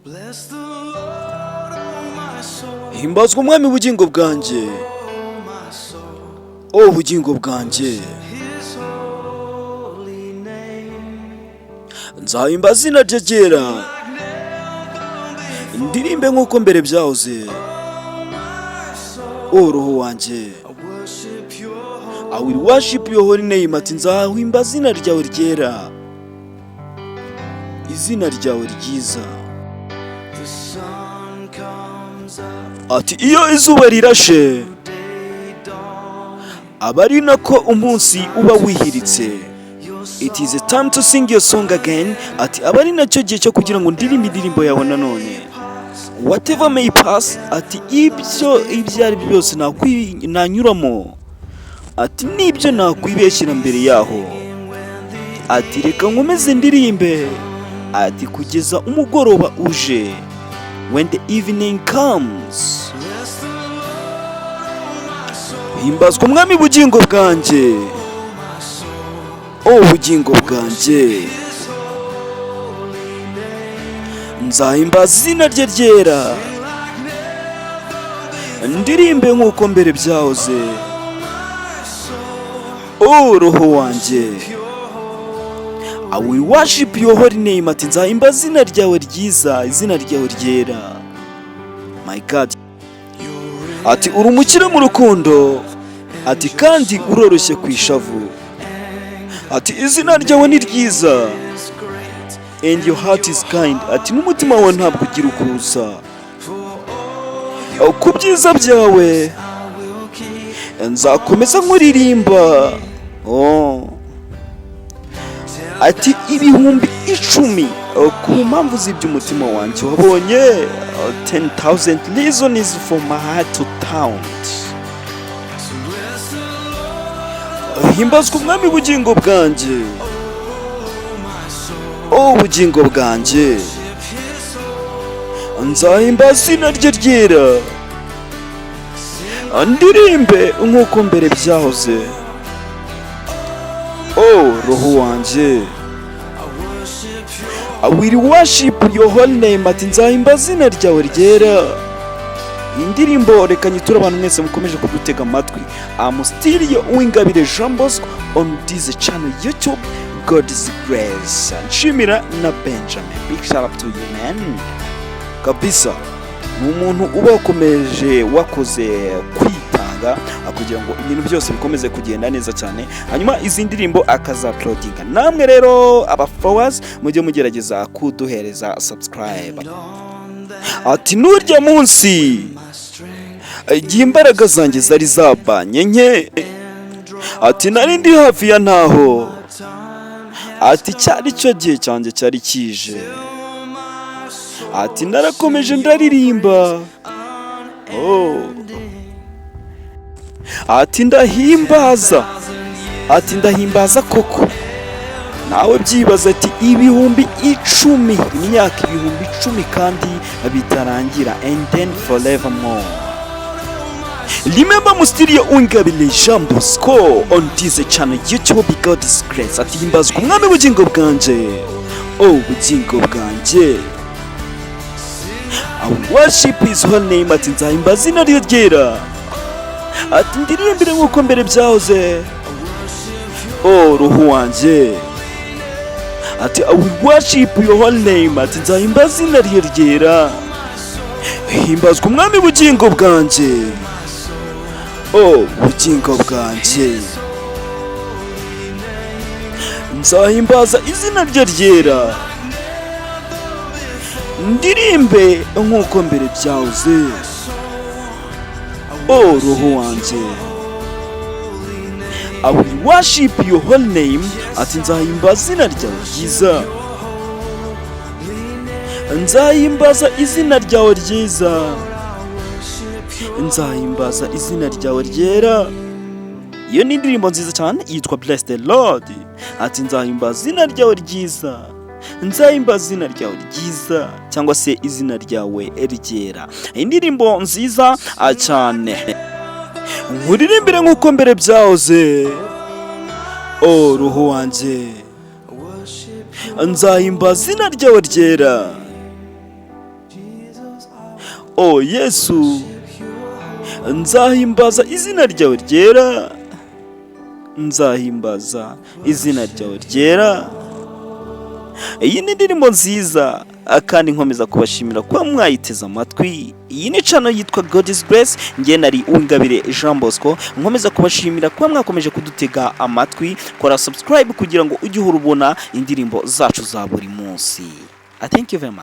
Bless the Lord, oh my soul, Himbazwa Umwami, bugingo bwanjye. Oh my soul, O bugingo bwanjye. His holy name. Nzahimbaza izina rye ryera, ndirimbe nk'uko mbere byahoze. O roho wanjye. I worship your holy I will worship your holy name. Ati nzahimbaza izina ryawe ryera, izina ryawe ryiza. The sun comes up, Ati iyo izuba rirashe, day dawn. aba ari nako umunsi uba wihiritse. Your It is a time to sing your song again. Ati aba ari nacyo gihe cyo kugira ngo ndirimbe indirimbo yawe nanone. Whatever may pass, ati ibyo ari byo byose nanyuramo, ati n'ibyo nakwibeshyira mbere yaho, ati reka nkomeze ndirimbe, ati kugeza umugoroba uje. When the evening comes. Bless the Lord, oh my soul, Himbazwa Umwami, bugingo bwanjye. My soul, O bugingo bwanjye. His holy name. Nzahimbaza izina rye ryera, ndirimbe nk'uko mbere byahoze. O roho wanjye. I will worship your holy name. Ati nzahimbaza izina ryawe ryiza, izina ryawe ryera. My God. Ati uri umukire mu rukundo, ati kandi uroroshye ku ishavu, ati izina ryawe ni ryiza. Is great And your heart is kind. Ati n'umutima wawe ntabwo ugira ukuza. For all Ku byiza byawe I will keep nzakomeza nkuririmba. Oh. Ati 10,000 ku mpamvu z'iby'umutima wanjye wabonye. 10,000 reasons for my heart to count. So bless the Lord, Himbazwa Umwami, bugingo bwanjye. Oh my soul, O bugingo bwanjye. His holy Nzahimbaza izina rye ryera, ndirimbe nk'uko mbere byahoze. O roho wanjye. I worship your I will worship your holy name. Ati nzahimbaza izina ryawe ryera. Iyi ndirimbo reka nyiture abantu mwese mukomeje kudutega amatwi. I'm still your Uwingabire Jean Bosco on this channel YouTube God's Grace. Nshimira na Benjamin, big shout out to you, man. Kabisa ni umuntu uba wakomeje, wakoze kwitanga kugira ngo ibintu byose bikomeze kugenda neza cyane, hanyuma izi ndirimbo akaza uploadinga. Namwe rero aba followers mujye mugerageza kuduhereza subscribe. And on that Ati nurya munsi, my strength igihe imbaraga zanjye zari zabanye nke, and draw ati nari ndi hafi ya ntaho, time ati cyari cyo gihe cyanjye cyari kije, till my soul ati narakomeje ndaririmba. Oh. Ati ndahimbaza, ati ndahimbaza koko. Nawe byibaza, ati 10,000, imyaka 10,000 kandi bitarangira. And then forevermore. Remember, Mustirio Uwingabire Jean Bosco on this channel YouTube God's Grace. Ati himbazwa Umwami, bugingo bwanjye. O bugingo bwanjye. I will worship his holy name. Ati nzahimbaza izina rye ryera, ati ndirimbire nk'uko mbere byahoze. O roho wanjye. Ati I will worship your holy name. Ati nzahimbaza izina rye ryera. Himbazwa Umwami, bugingo bwanjye. O bugingo bwanjye. Nzahimbaza izina rye ryera, ndirimbe nk'uko mbere byahoze. O roho wanjye. I will worship your holy name. Ati nzahimbaza izina ryawe ryiza, nzahimbaza izina ryawe ryiza, nzahimbaza izina ryawe ryera. Iyo ni indirimbo nziza cyane yitwa Bless the Lord. Ati nzahimbaza izina ryawe ryiza, nzahimbaza izina ryawe ryiza cyangwa se izina ryawe ryera. Indirimbo nziza cyane. Nkuririmbire nk'uko mbere byahoze. O roho wanjye. Nzahimbaza izina ryawe ryera. O Yesu, nzahimbaza izina ryawe ryera, nzahimbaza izina ryawe ryera. Iyi ni indirimbo nziza kandi nkomeza kubashimira kuba mwayiteze amatwi. Iyi ni channel yitwa God is Grace. Njye nari Uwingabire Jean Bosco, nkomeza kubashimira kuba mwakomeje kudutega amatwi. Kora subscribe kugira ngo ujye uhora ubona indirimbo zacu za buri munsi. I thank you very much.